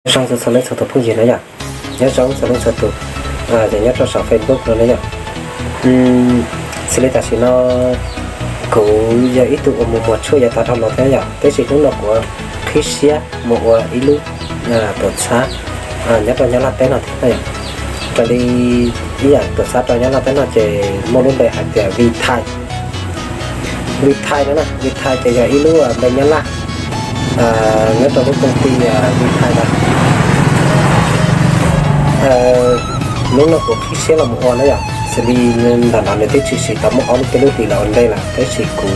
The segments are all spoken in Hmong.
Zoo txhua txhua leej txhua tus phooj ywg na yom, nyob zoo txhua leej txhua tus, ces nyob rau saum Facebook no na yom. Xws li tam sim no kuv yog ib tug uas mus muag tshuaj yav tas dhau los thiab yom, tab sis hnub no kuv qhib siab mus ua ib lub tuam txhab nyob rau Nyab Laj teb no thiab na yom. Raws li ib yam tuam txhab rau Nyab Laj teb no ces muaj lub npe hais tias Vitae. Vitae no na, Vitae ces yog ib lub npe Nyab Laj nyob rau lub koom ti Vitae no. Hnub no kuv qhib siab los mus ua na yom, xws li ntawm no nws twb tshwm sim tau muaj ob lub peb lub hlis los ua ntej lawm, tab sis kuv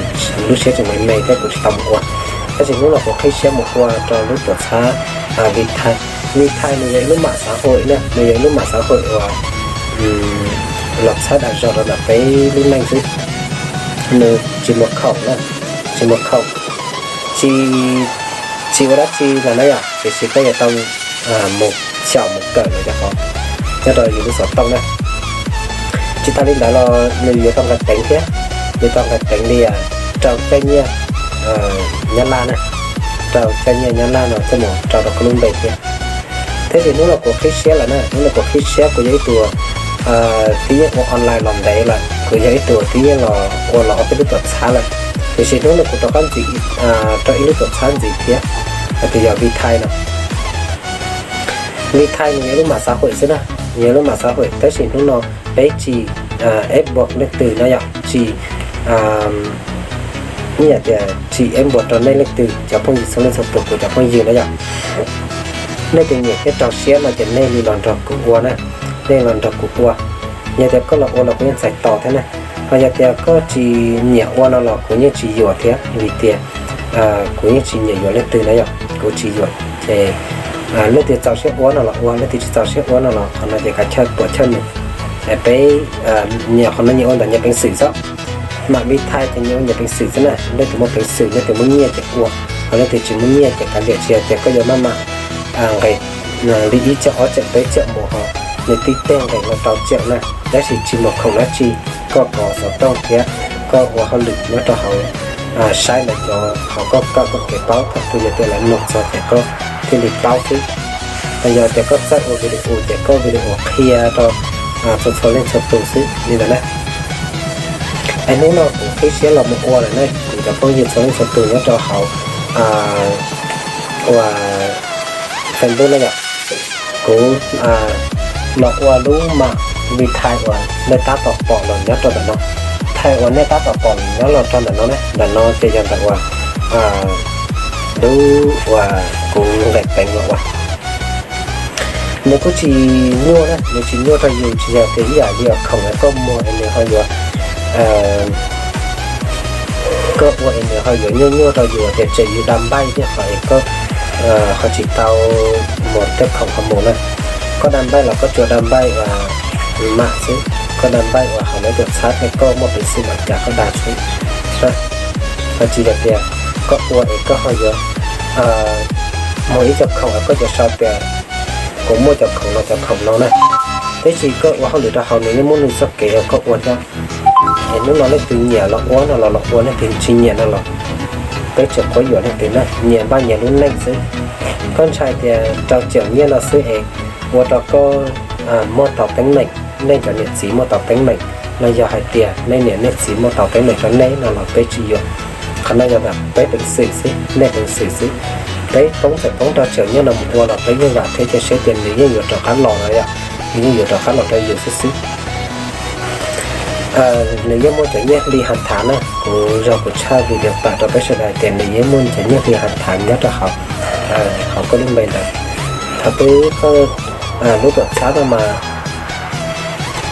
lub siab tseem me me thiab kuv tsis tau mus ua. Tab sis hnub no kuv qhib siab mus ua rau lub tuam txhab Vitae. Vitae nws yog ib lub mam xav hum na, nws yog ib lub mam xav hum uas los txhawb dag zog rau ntawm peb lub neej xwb. Nws tsis muaj khoom na, tsis muaj khoom, tsis, tsis ua dab tsi los na yom, tiam sis koj yuav tau mus xyaum mus kawm lawv cov qhov nyob rau yus lub xov tooj na. Tsis tas li ntawd los nws yuav tau nqes peev thiab, yuav tau nqes peev li rau caij nyiaj Nyab Laj na, rau caij nyiaj Nyab Laj no coj mus rau rau koj lub npe thiab. Tab sis hnub no kuv qhib siab lawm na, hnub no kuv qhib siab, kuv yog ib tug twb yeej ua online los ntev lawm, kuv yog ib tug twb yeej los ua los ob peb lub tuam txhab lawm, tiam sis hnub no kuv rov qab ntxiv rau ib lub tuam txhab ntxiv thiab, hais tias yog Vitae no. Vitae nws yog ib lub mam xav hum xwb na, nws yog ib lub mam xav hum, tab sis hnub no peb tsis eb npuas leej twg na yom, tsis, ib yam tias tsis eb npuas rau nej leej twg cov phooj ywg txhua leej txhua tus, kuv cov phooj ywg na yom. Nej tus nyiam thiab rau siab no ces nej li los nrog kuv ua na, nej los nrog kuv ua. Yog tias koj los ua los kuv yeej txais tos thiab na, ho yog tias koj tsis nyiam ua no los kuv yeej tsis yuam thiab, vim tias kuv yeej tsis nyiam yuam leej twg na yom, kuv tsis yuam. Ces leej twg txaus siab ua no los ua, leej twg tsis txaus siab ua no los qhov no ces kav chawj puam chawj nws. Peb nyias qhov no nyias ua ntawm nyias peev xwm xwb. Mam Vitae ces nyias ua nyias peev xwm xwb na, leej twg muaj peev xwm leej twg muaj nyiaj ces ua, ho leej twg tsis muaj nyiaj ces kav liam, tsis hais tias koj yuav maj mam nqes li ib caum ob caum peb caum mus ho nws tib teg nqes los rau caum na, tab sis tsis muaj khoom dab tsi, koj kov xov tooj thiab koj ua hauj lwm nyob rau hauv saib lawv cov, hauv koj kawm koj kev paub, thaum twg yog tias lawv nug txog ces koj thiaj li paub xwb. Los yog tias koj txawj ua video ces koj video qhia rau txhua txhua leej txhua tus xwb li ntawd na. Es hnub no kuv qhib siab los mus ua lawm na, kuv cov phooj ywg txhua leej txhua tus nyob rau hauv ua Facebook na yom, kuv los ua lub mam Vitae uas nej tab tom pom los nyob rau ntawm no. Thaum uas nej tab tom pom los nyob los rau ntawm no ne, ntawm no ces yog ntawm uas lub uas kuv nqes peev los ua. Nws kuj tsis nyuaj na, nws tsis nyuaj rau yus, tsis yog tias ib yam li khoom es koj muag es nws ho yuav, koj ua es nws ho yuav nyuaj nyuaj rau yus tias tseem yus da npaij thiab qhov es koj ho tsis tau mus tej khoom ho mus na. Koj da npaij los koj tsuas da npaij uas mam xwb, koj da npaij uas hauv lawv tuam txhab thiab koj muaj peev xwm los cas koj da xwb. Ho tsis yog tias koj ua es koj ho yuav muag ib co khoom es koj yuav sau tias kuv muaj cov khoom no cov khoom no na. Tab sis koj ua hauj lwm rau hauv nws yeej muaj nws txoj kev uas koj ua thiab. Es hnub no leej twg nyiam los ua no los los ua, leej twg tsis nyiam no los peb tsis quab yuam leej twg na, nyias npaj nyias lub neej xwb. Koj ntshai tias rau caum nyiaj no xwb es ua rau koj muaj tau teeb meem, nej cov niam txiv muaj tau teeb meem, los yog hais tias nej niam nej txiv muaj tau teeb meem rau nej no los peb tsis yuam. Qhov no yog ntawm peb peev xwm xwb, nej peev xwm xwb. Peb poob txawm poob rau caum nyiaj no mus ua los peb yeej vam thiab cia siab tias nws yeej yuav rov qab los no yom, nws yeej yuav rov qab los rau yus xwb xwb. Nws yeej muaj cov nyiaj hli has thav na, kuv zog kuv tshaj video pam rau peb sawv daws tias nws yeej muaj cov nyiaj hli has thav nyob rau hauv, hauv koj lub npe ntawd. Thaum twg koj lub tuam txhab no mas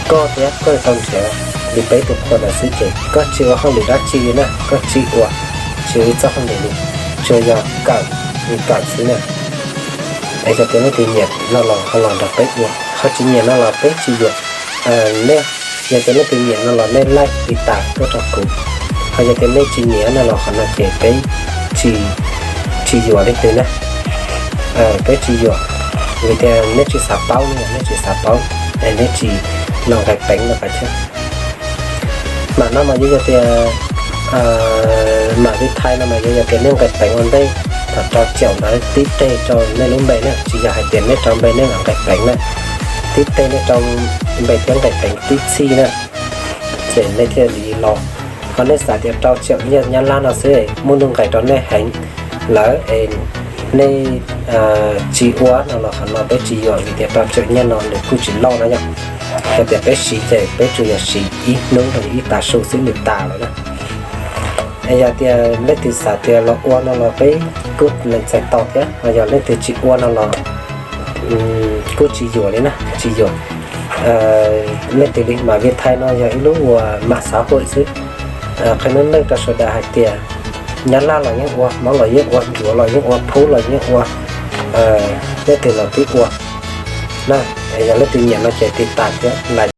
koj thiab koj tau nrhiav li peb tus qhua ntawd xwb ces koj tsis ua hauj lwm dab tsi li na, koj tsis ua, tsis ua ib txoj hauj lwm li, tsuas yog kawm li kawm xwb na. Es yog tias leej twg nyiam no los ho los nrog peb ua, ho tsis nyiam no los peb tsis yuam. Nej, yog tias leej twg nyiam no los nej laij tiv tas tuaj rau kuv, ho yog tias nej tsis nyiam no los qhov no ces peb tsis, tsis yuam leej twg na. Peb tsis yuam, vim tias nej tsis xav paub ne, nej tsis xav paub es nej tsis los nqes peev no kav chawj. Mam no mas yuav yog tias, mam Vitae no mas yuav yog tias nej nqes peev ua ntej, rau caum ntawd tib teg rau nej lub npe na, tsis yog hais tias nej rau npe nej los nqes peev na, tib teg nej rau npe thiab nqes peev tib txhij na, ces nej thiaj li los. Ho nej xav tias rau caum nyiaj Nyab Laj no xwb muaj nuj nqis rau nej heev lawm es nej tsis ua no los qhov no peb tsis yuam, vim tias rau caum nyiaj no nws kuj tsis loj no yom. Yog tias peb siv ces peb tsuas yog siv ib hnub los ib tav su xwb nws tas lawm na. Es yog tias leej twg xav tias los ua no los peb kuj lees txais tau thiab, ho yog leej twg tsis ua no los kuj tsis yuam li na, tsis yuam. Leej twg li mas Viettel no yog ib lub uas mạng xã hội xwb. Qhia meej meej rau sawv daws hais tias Nyab Laj los yeej ua, Hmoob los yeej ua, Ncuav los yeej ua, Phub los yeej ua, leej twg los twb ua na. Yog leej twg nyiam no ces tiv tas thiab like.